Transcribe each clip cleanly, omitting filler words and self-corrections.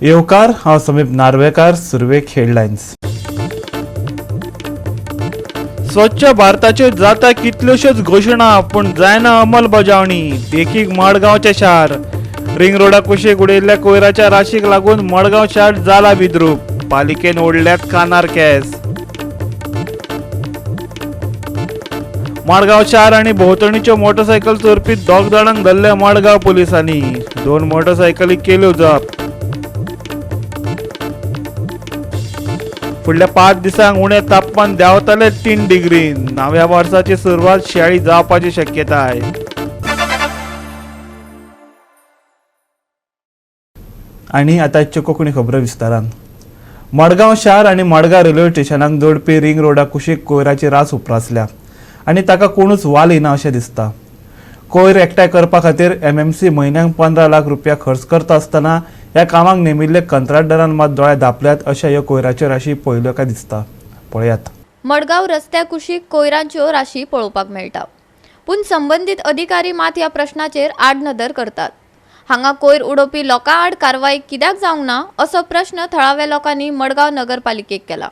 येवकार, हांव समीप नार्वेकार. सुरवेक हेडलायन्स. स्वच्छ भारताच्यो जाता कितल्योश्योच घोशणा, पूण जायना अंमलबजावणी. देखीक मडगांवचें शार. रिंग रोडा कुशीक उडयल्ल्या कोयराच्या राशीक लागून मडगांव शार जाला विद्रूप. पालिकेन ओडल्यात कानार केस. मडगांव शार आनी भोंवतणीच्यो मोटरसायकल चोरपी दोग जाणांक धरले मडगांव पुलिसांनी. दोन मोटरसायकली केल्यो जप्त. फुडल्या 5 दिसांक उणें तापमान देंवतलें 3 डिग्रीन. नव्या वर्साची सुरवात शिंयाळी जावपाची शक्यताय. आनी आतांच्यो कोंकणी खबरो विस्तारान. मडगांव शार आनी मडगांव रेल्वे स्टेशनाक जोडपी रिंग रोडा कुशीक कोयराची रास उप्रासल्या आनी ताका कोणूच वाल येना अशें दिसता. कोयर एकठांय करपा खातीर एमएमसी म्हयन्याक 15 लाख रुपया खर्च करता आसतना ह्या कामाक नेमिल्ले कंत्राटदारान मात दोळे धांपल्यात अशा ह्यो कोयराच्यो राशी पळयल्यो काय दिसता. पळयात. मडगांव रस्त्या कुशीक कोयरांच्यो राशी पळोवपाक मेळटा, पूण संबंदीत अधिकारी मात ह्या प्रश्नाचेर आडनदर करतात. हांगा कोयर उडोवपी लोकां आड कारवाय कित्याक जावंक ना असो प्रश्न थळाव्या लोकांनी मडगांव नगरपालिकेक केला.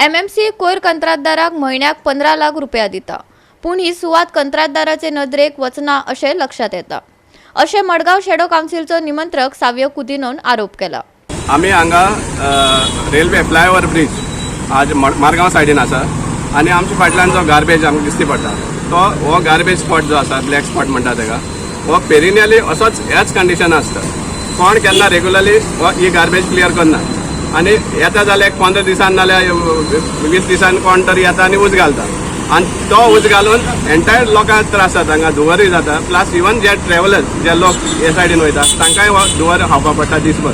एमएमसी कोयर कंत्राटदाराक म्हयन्याक 15 लाख रुपया दिता, पूण ही सुवात कंत्राटदाराचे नदरेक वचना अशें लक्षांत येता, अशें मडगांव शेडो कावन्सिलचो निमंत्रक सावियो कुदिनोन आरोप केला. आमी हांगा रेल्वे फ्लायओवर ब्रिज आज मारगांव सायडीन आसा आनी आमच्या फाटल्यान जो गार्बेज आमकां दिसती पडटा तो हो गार्बेज स्पॉट जो आसा, ब्लॅक स्पॉट म्हणटा ताका, हो पेरिनियली असोच ह्याच कंडिशन आसता. कोण केन्ना रेगुलरली हो ही गार्बेज क्लियर करना आनी येता जाल्यार एक 15 दिसान नाल्यार 20 दिसान कोण तरी येता आनी उज घालता आनी तो उज घालून एंटायर लोकांक त्रास जाता. हांगा धुंवरूय जाता, प्लस इवन जे ट्रॅवलर्स जे लोक हे सायडीन वयता तांकांय हो धुंवर खावपाक पडटा दिसभर.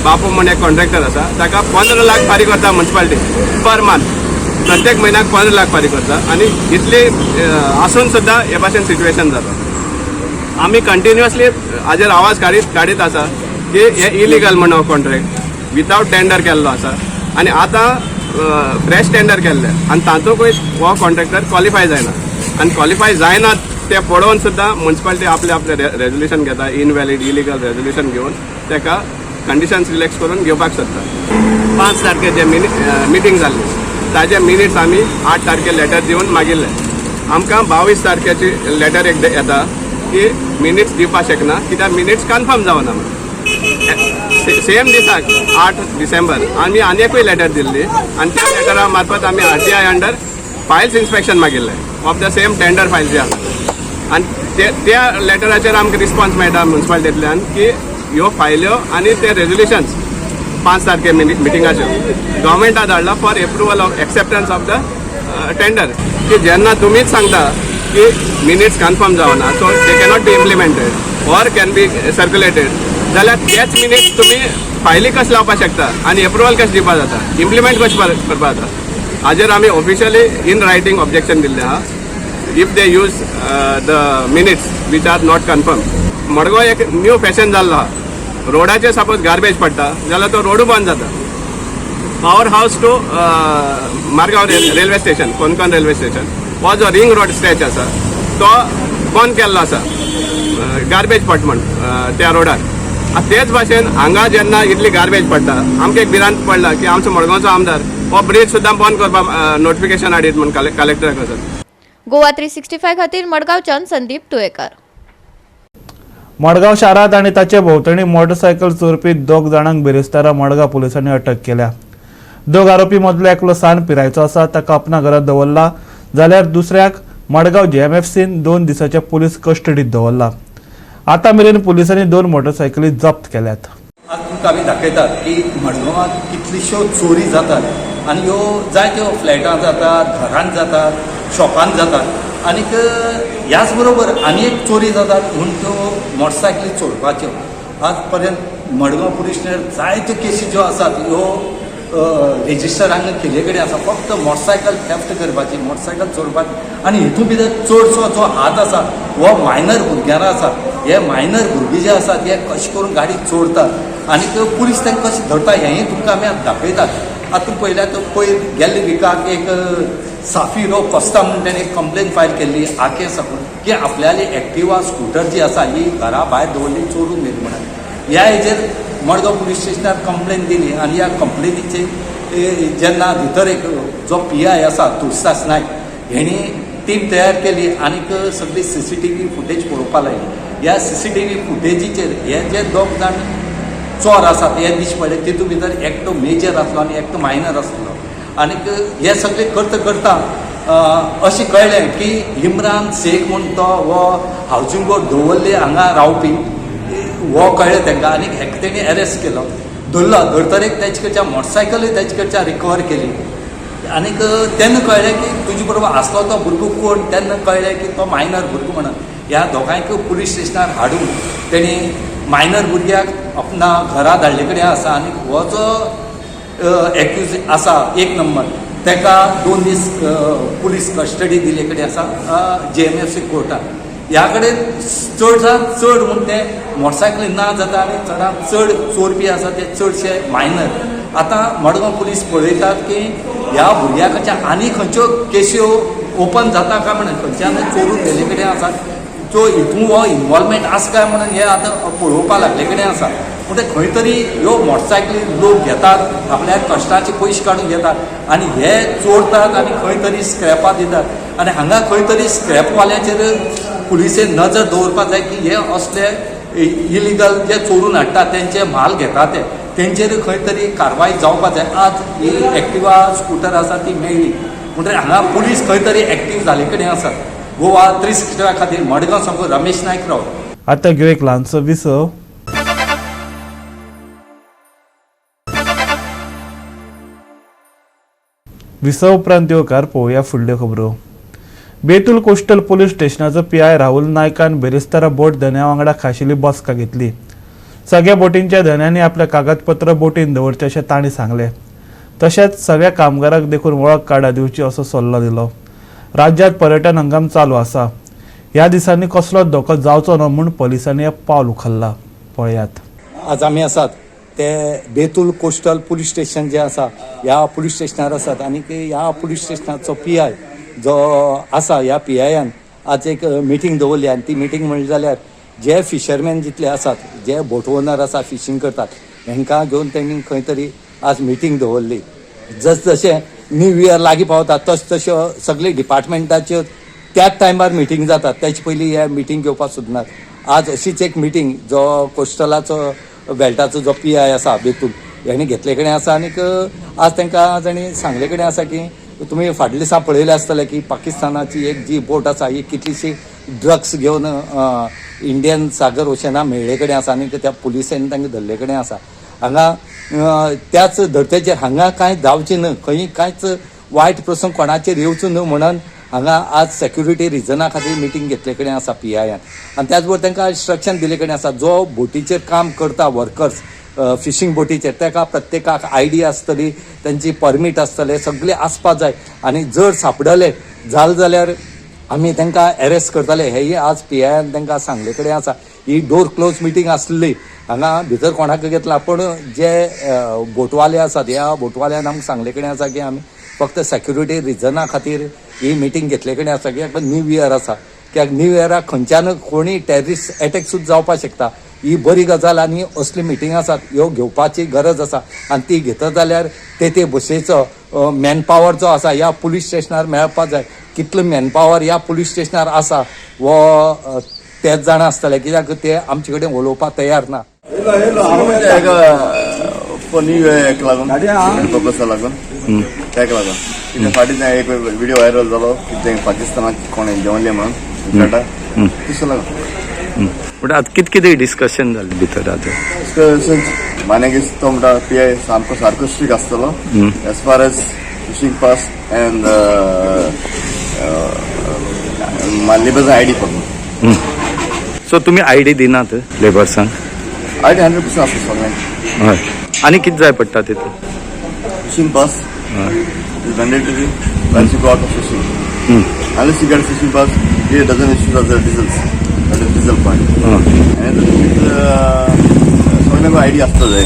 बापू म्हण एक कॉन्ट्रॅक्टर आसा, ताका 15 लाख फारीक करता म्युनिसिपालिटी पर मंथ, प्रत्येक म्हयन्याक 15 लाख फारीक करता आनी इतली आसून सुद्दां हे भाशेन सिट्युएशन जाता. आमी कंटिन्युअसली हाजेर आवाज काडीत आसा की हे इलिगल म्हण हो कॉन्ट्रॅक्ट विदावट टेंडर केल्लो आसा आनी आतां फ्रेश टेंडर केल्ले आनी तातूंतूय हो कॉन्ट्रॅक्टर क्वॉलिफाय जायना आनी क्वॉलिफाय जायना ते पळोवन सुद्दां म्युनिसिपालिटी आपले आपले रेजोल्युशन घेता, इनव्हॅलीड इलिगल रेजोल्युशन घेवन ताका कंडिशन्स रिलॅक्स करून घेवपाक सोदता. 5 तारखे जे मिटींग जाल्ली ताजे मिनिट्स आमी 8 तारखे लेटर दिवन मागिल्ले. आमकां 22 तारखेची लेटर एक येता की मिनिट्स दिवपाक शकना कित्याक मिनिट्स कन्फर्म जावना. सेम दिसाक 8 डिसेंबर आमी आनी एकूय लेटर दिल्ली आनी त्या लेटरा मार्फत आमी RTI under files inspection मागिल्लें of the same tender file जे आसा आनी त्या लेटराचेर आमकां रिस्पॉन्स मेळटा म्युनिसिपालिटींतल्यान की ह्यो फायल्यो आनी ते रेजोल्युशन्स 5 तारखे मिटिंगाच्यो गव्हर्मेंटा धाडला for approval of acceptance of the tender. की जेन्ना तुमीच सांगता की मिनिट्स कन्फर्म जावना, so they cannot be implemented or can be circulated, जाल्यार तेच मिनिट्स तुमी फायली कशें लावपाक शकता आनी एप्रुवल कशें दिवपाक जाता, इम्प्लिमेंट कशें करपाक जाता. हाजेर आमी ऑफिशियली इन रायटींग ऑब्जेक्शन दिल्लें आहा. If they use the minutes which are not confirm. Madgaon एक न्यू फॅशन जाल्लो आहा, रोडाचेर सपोज गार्बेज पडटा जाल्यार तो रोडू बंद जाता. Power house to Margao railway station, Konkan railway station हो जो रिंग रोड स्ट्रेच आसा तो बंद केल्लो आसा गार्बेज पट म्हण त्या रोडार. आतां तेच भाशेन हांगा जेन्ना इतली गार्बेज पडटा आमकां एक भिरांत पडला की आमचो मडगांवचो आमदार हो ब्रिज सुद्दां बंद करपाक नोटिफिकेशन हाडीत म्हण कलेक्टराक वचून. गोवा 365 खातीर मडगांवच्यान संदीप तुयेकार. मडगांव शारांत आनी ताचे भोंवतणी मोटरसायकल चोरपी 2 जाणांक बिरेस्तारा मडगांव पुलिसांनी अटक केल्या. 2 आरोपी मदलो एकलो सान पिरायचो आसा, ताका आपणा घरांत दवरला, जाल्यार दुसऱ्याक मडगांव जीएमएफसीन 2 दिसाच्या पुलीस कस्टडीत दवरला. आतां मेरेन पुलिसांनी 2 मोटरसायकली जप्त केल्यात. आज तुमकां आमी दाखयतात की मडगांवांत कितल्योश्यो चोरी जातात आनी ह्यो जायत्यो फ्लॅटां जातात, घरांत जातात, शॉपांत जातात आनीक ह्याच बरोबर आनी एक चोरी जातात म्हूण त्यो मोटरसायकली चोरपाच्यो. आज पर्यंत मडगांव पुलीस स्टेशनार जायत्यो केसी ज्यो आसात ह्यो रेजिस्टर हांगा केल्ले कडेन आसा, फक्त मोटरसायकल थेफ्ट करपाची, मोटरसायकल चोरपाची. आनी हितून भितर चडसो जो हात आसा हो मायनर भुरग्यांक आसा. हे मायनर भुरगे जे आसात हे कशें करून गाडी चोरतात आनी पुलीस तांकां कशें धरता हेंय तुमकां आमी आतां दाखयतात. आतां तुमी पळयल्यार तो पयर गेल्ले विकाक एक साफिरो कोस्ता म्हणून ताणें एक कंप्लेन फायल केल्ली आके साकून की आपल्याली एक्टिवा स्कूटर जी आसा ही घरा भायर दवरली चोरून व्हेली म्हणून. ह्या हेजेर मडगांव पुलीस स्टेशनार कंप्लेन दिली आनी ह्या कंप्लेनीचे जेन्ना भितर एक जो पी I आसा तुळसास नायक हेणी टीम तयार केली आनीक सगळी सीसीटीव्ही फुटेज पळोवपाक लायली. ह्या सीसीटीव्ही फुटेजीचेर हे जे दोग जाण चोर आसात हे दिश्टी पडले. तितूंत भितर एकटो मेजर आसलो आनी एकटो मायनर आसलो. आनीक हे सगळें करता करता अशें कळ्ळें की इम्रान शेख म्हूण तो हो हावजींग बोर्ड दवरले हांगा रावपी हो कळ्ळें तांकां आनी हेका तेणी अरेस्ट केलो. धरलो धरतरेक तेजे कडच्या मोटरसायकलूय तेजे कडच्यान रिकवर केली. आनीक तेन्ना कळ्ळें की तुजे बरोबर आसलो तो भुरगो कोण, तेन्ना कळ्ळें की तो मायनर भुरगो म्हणून. ह्या दोगांयक पुलीस स्टेशनार हाडून तेणी मायनर भुरग्याक आपणा घरा धाडले कडेन आसा आनी हो जो एक्यूज आसा एक नंबर ताका 2 दीस पुलीस कस्टडी दिल्ले कडेन आसा JMFC कोर्टान. ह्या कडेन चडांत चड म्हूण ते मोटरसायकली ना जाता आनी चडांत चड चोरपी आसा ते चडशे मायनर. आतां मडगांव पुलीस पळयतात की ह्या भुरग्या कडच्यान आनी खंयच्यो केश्यो ओपन जाता काय म्हणून, खंयच्यान चोरून गेल्ले कडेन आसा जो हितून हो इनवॉल्वमेंट आसा काय म्हणून हे आतां पळोवपाक लागले कडेन आसा. पूण ते खंय तरी ह्यो मोटरसायकली लोक घेतात, आपल्या कश्टाचे पयशे काडून घेतात आनी हे चोरतात आनी खंय तरी स्क्रॅपां दितात. आनी हांगा खंय तरी स्क्रॅपवाल्याचेर पुलिसेन नजर दवरपाक जाय की हे असले इलिगल जे चोरून हाडटात तेंचे म्हाल घेतात ते तेंचेर खंय तरी कारवाय जावपाक जाय. आज ही एक्टिवा स्कुटर आसा ती मेळ्ळी म्हणटकीर हांगा पुलीस खंय तरी एक्टीव जाल्ले कडेन आसात. गोवा 365 खातीर मडगांव सावन रमेश नायक राव. आतां घेवं एक ल्हानसो विसव. विसव उपरांत येवकार पळोवया फुडल्यो खबरो. बेतूल कोस्टल पुलीस स्टेशनाचो पीआय राहुल नायकान बेरेस्तारा बोट धन्या वांगडा खाशेली बसका घेतली. सगळ्या बोटींच्या धन्यांनी आपले कागदपत्र बोटीन दवरचे अशें तांणी सांगलें. तशेंच सगळ्या कामगारांक देखून वळख कार्डां दिवची असो सल्लो दिलो. राज्यांत पर्यटन हंगाम चालू आसा. ह्या दिसांनी कसलोच धोको जावचो न्हय म्हूण पुलिसांनी हें पावल उखल्लां. पळयात. आज आमी आसात ते बेतूल कोस्टल पुलीस स्टेशन जे आसा ह्या पुलीस स्टेशनार आसात आनी ह्या पुलीस स्टेशनाचो पी I जो आसा ह्या पी आयान आज एक मिटींग दवरली आनी ती मिटींग म्हणली जाल्यार जे फिशरमॅन जितले आसात, जे बोट ओनर आसा फिशींग करतात हेंकां घेवन तेणी खंय तरी आज मिटींग दवरली. जस जशें न्यू इयर लागीं पावता तश तश्यो सगळे डिपार्टमेंटाच्यो त्याच टायमार मिटींग जातात. तेचे पयलीं हे मिटींग घेवपाक सोदनात. आज अशीच एक मिटींग जो कोस्टलाचो बेल्टाचो जो पी I आसा बेतूल हेणी घेतले कडेन आसा आनीक आज तांकां तांणी सांगले कडेन आसा की तुमी फाटल्या दिसा पळयलें आसतलें की पाकिस्तानाची एक जी बोट आसा ही कितलीशी ड्रग्स घेवन इंडियन सागर ओशना मेळ्ळे कडेन आसा आनी त्या पुलिसांनी तांकां धरले कडेन आसा. हांगा त्याच धर्तेचेर हांगा कांय जावचें न्हय, खंय कांयच वायट प्रसंग कोणाचेर येवचो न्हय म्हणून हांगा आज सेक्युरिटी रिजना खातीर मिटींग घेतले कडेन आसा पी आयान. आनी त्याच बरोबर तांकां इन्स्ट्रक्शन दिले कडेन आसा जो बोटीचेर काम करता वर्कर्स फिशींग बोटीचेर ताका प्रत्येकाक I D आसतली, तेंची परमीट आसतलें, सगळें आसपा जाय आनी जर सापडले जालें जाल्यार आमी तांकां एरेस्ट करतले हेय आज पी आयान तांकां सांगले कडेन आसा. ही डोर क्लोज मिटींग आसली, हांगा भितर कोणाक घेतला पूण जे बोटवाले आसात ह्या बोटवाल्यान आमकां सांगले कडेन आसा की आमी फक्त सेक्युरिटी रिजना खातीर ही मिटींग घेतले कडेन आसा कित्याक न्यू इयर आसा, कित्याक न्यू इयराक खंयच्यान कोणीय टेररिस्ट एटॅक सुद्दां जावपाक शकता. ही बरी गजाल आनी असली मिटींग आसात ह्यो घेवपाची गरज आसा आनी ती घेतत जाल्यार ते ते बशेचो मॅनपावर जो आसा ह्या पुलीस स्टेशनार मेळपाक जाय. कितलो मॅनपावर ह्या पुलीस स्टेशनार आसा हो तेच जाणा आसतले कित्याक ते आमचे कडेन उलोवपाक तयार ना. न्यू इयराक लागून पर्पसा लागून ताका लागून कितें फाटीं एक व्हिडिओ व्हायरल जालो कितें पाकिस्तानाक कोणें जेवले म्हणून कळटा तशें लागून. बट आतां कितें कितें डिस्कशन जालें भितर आतां? माने तो म्हणटा पी I सामको सारको स्ट्रीक आसतलो as far as fishing pass and labours I D फक्त. सो तुमी I D दिनात लेबर्सांक? I D 100% आसता सगळ्यांक. हय, आनी कितें जाय पडटा तितून? Fishing pass is mandatory once you go out of fishing. Unless you get a fishing pass, it doesn't issue us the diesels at the diesel point. And सगळ्यांक I D आसता जाय.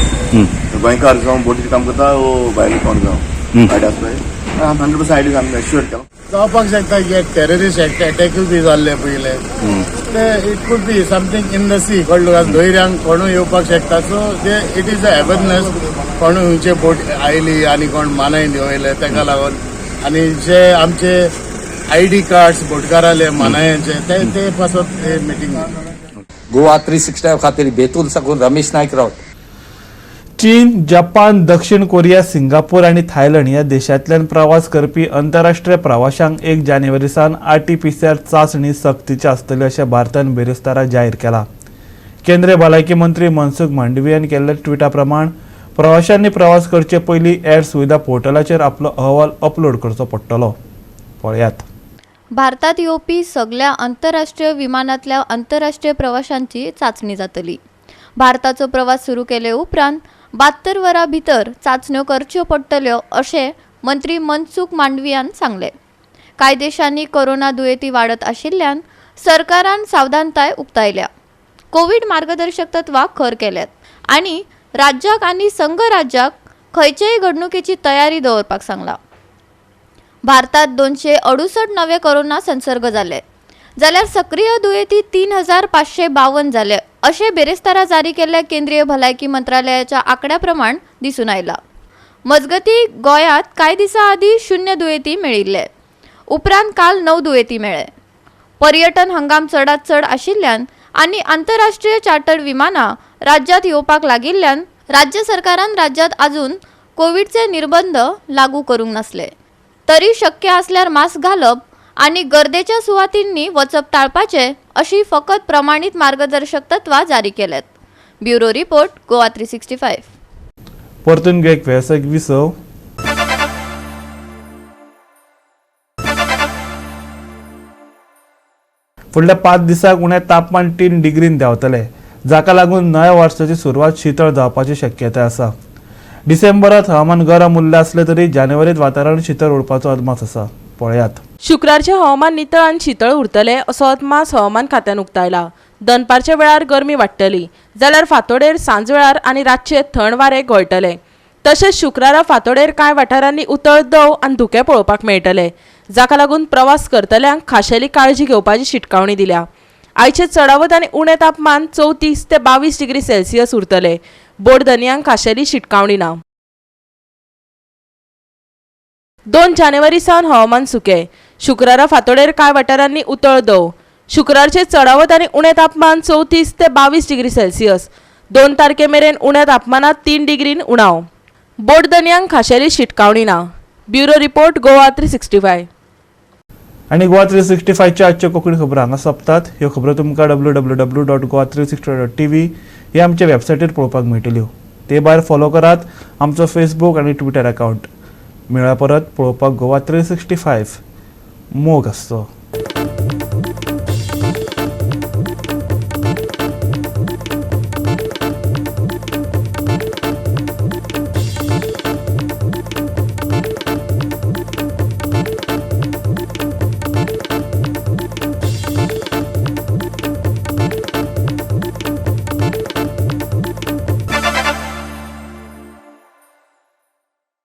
गोंयकार जावं बोटीर काम करता वो भायले कोण जावं I D आसता जाय. 100% I D आमी एश्युअर केला. जावपाक शकता की टेररिस्ट एटॅकूय बी जाल्ले पयले ते it could be something in the sea. कळ्ळें तुका? धैर्यांक कोणूय येवपाक शकता. सो ते it is a awareness, कोण खंयचे बोट आयली आनी कोण मानाय वयले तेका लागून, आनी जे आमचे आयडी कार्ड्स बोटकाराले मानायांचे ते ते पासत हे मिटींग. गोवा 365 खातीर बेतूल साकून रमेश नायक रावत. चीन, जपान, दक्षिण कोरिया, सिंगापूर आनी थायलंड ह्या देशांतल्यान प्रवास करपी अंतरराष्ट्रीय प्रवाशांक 1 जानेवारी सावन आरटीपीसीआर चांचणी सक्तीची आसतली अशें भारतान बिरेस्तारा जाहीर केलां. केंद्रीय भलायकी मंत्री मनसुख मांडवियान केल्ल्या ट्विटा प्रमाण प्रवाशांनी प्रवास करचे पयलीं एर सुविधा पोर्टलाचेर आपलो अहवाल अपलोड करचो पडटलो. पळयात. भारतात येवपी सगल्या आंतरराष्ट्रीय विमानांतल्या आंतरराष्ट्रीय प्रवाशांची चांचणी जातली. भारताचो प्रवास सुरू केले उपरांत 72 वरां भितर चांचण्यो करच्यो पडटल्यो अशें मंत्री मनसुख मांडवियान सांगलें. कांय देशांनी कोरोना दुयेंती वाडत आशिल्ल्यान सरकारान सावधानताय उक्तायल्या. कोवीड मार्गदर्शक तत्वां खर केल्यात आनी राज्याक आनी संघ राज्याक खंयचेय घडणुकेची तयारी दवरपाक सांगलां. भारतात 268 नवे कोरोना संसर्ग जाले जाल्यार सक्रीय दुयेंती 3552 जाले अशें बिरेस्तारा जारी केल्ल्या केंद्रीय भलायकी मंत्रालयाच्या आंकड्या प्रमाण दिसून आयला. मजगती, गोंयांत कांय दिसां आदीं 0 दुयेंती मेळिल्ले, उपरांत काल 9 दुयेंती मेळ्ळे. पर्यटन हंगाम चडांत चड आशिल्ल्यान आनी आंतरराष्ट्रीय चार्टर्ड विमानां राज्यांत येवपाक लागिल्ल्यान राज्य सरकारान राज्यांत अजून कोवीडचे निर्बंध लागू करूंक नासले तरी शक्य आसल्यार मास्क घालप आनी गर्देच्या सुवातींनी वचप टाळपाचें अशी फकत प्रमाणीत मार्गदर्शक तत्वां जारी केल्यात. Bureau report, Goa 365. परतून घेवया एक वेवसायीक विसव. फुडल्या 5 दिसांक उणें तापमान 3 डिग्रीन देंवतलें, जाका लागून नव्या वर्साची सुरवात शितळ जावपाची शक्यताय आसा. डिसेंबरात हवामान गरम उरलें आसलें तरी जानेवारीत वातावरण शितळ उरपाचो अदमास आसा. पळयात. शुक्रारचें हवामान नितळ आनी शितळ उरतलें असो अदमास हवामान खात्यान उक्तायला. दनपारच्या वेळार गरमी वाडटली जाल्यार फांतोडेर, सांजवेळार आनी रातचे थंड वारें घोळटलें. तशेंच शुक्रारा फांतोडेर कांय वाठारांनी उतळ दंव आनी धुकें पळोवपाक मेळटलें, जाका लागून प्रवास करतल्यांक खाशेली काळजी घेवपाची शिटकावणी दिल्या. आयचें चडावत आनी उणें तापमान 34 ते 22 डिग्री सेल्सियस उरतलें. बोडधनयांक खाशेली शिटकावणी ना. 2 जानेवारी सावन हवामान सुकें. शुक्रारा फांतोडेर कांय वाठारांनी उतळ दंव. शुक्रारचें चडावत आनी उणें तापमान 34 ते 22 डिग्री सेल्सियस. 2 तारखे मेरेन उण्या तापमानांत 3 डिग्रीन उणाव. बोडधनयांक खाशेली शिटकावणी ना. Bureau report, Goa 365. आनी गोवा 365च्या आजच्यो कोंकणी खबरो हांगा सोंपतात. ह्यो खबरो तुमकां www.goa360.tv ह्या आमच्या वेबसायटीर पळोवपाक मेळटल्यो. ते भायर फॉलो करात आमचो फेसबूक आनी ट्विटर अकावंट. मेळया परत पळोवपाक गोवा 365. मोग आसचो.